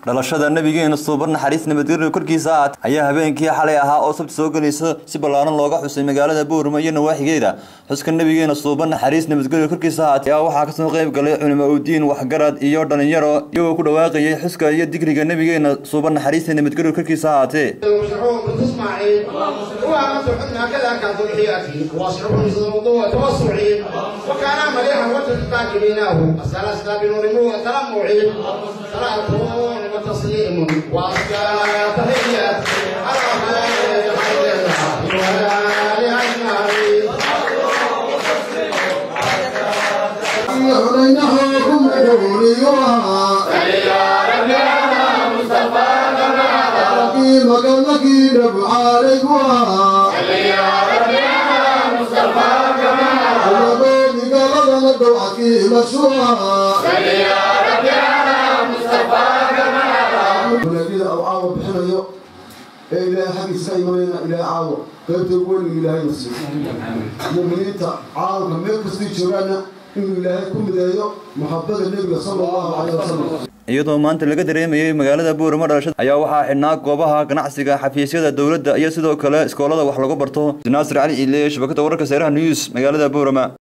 Dhalashada nabigeena suuban naxariis nabadgelyo korkiisa ahaatee ayaa habeenkii xalay ahaa oo sabti soo gelaysa si ballaaran looga xusay magaalada Boorama iyo nawaaxigeeda. Xuska nabigeena suuban naxariis nabadgelyo korkiisa ahaatee ayaa waxaa kasoo qayb galay culimo udiin, waxgarad iyo dhalinyaro, iyagoo ku dhawaaqayay xuska iyo digriga nabigeena suuban naxariis nabadgelyo korkiisa ahaatee. تسليم وأزكى تحيات على خير خلق الله وآل أجمعين. يا ربي على مصطفى يا ربي على مصطفى يا ربي على مصطفى. Wanaagida uu caawa bixinayo ee Ilaahay xaggiisa ka imanayna, Ilaahay caawo qaybta ugu weyn Ilaahay na siiyo. Mu'miniinta caalamka meel kastay joogaanna inuu Ilaahay ku mideeyo muxabada Nebiga sala Allahu caleyhi wasalam. Iyadoo maanta laga dareemayay magaalada Boorama dhalashada ayaa waxaa xidhnaa goobaha ganacsiga, xafiisyada dowladda iyo sidoo kale iskoolada wax lagu barto. Naasir Cali Iile, shabakada wararka Seeraha News, magaalada Boorama.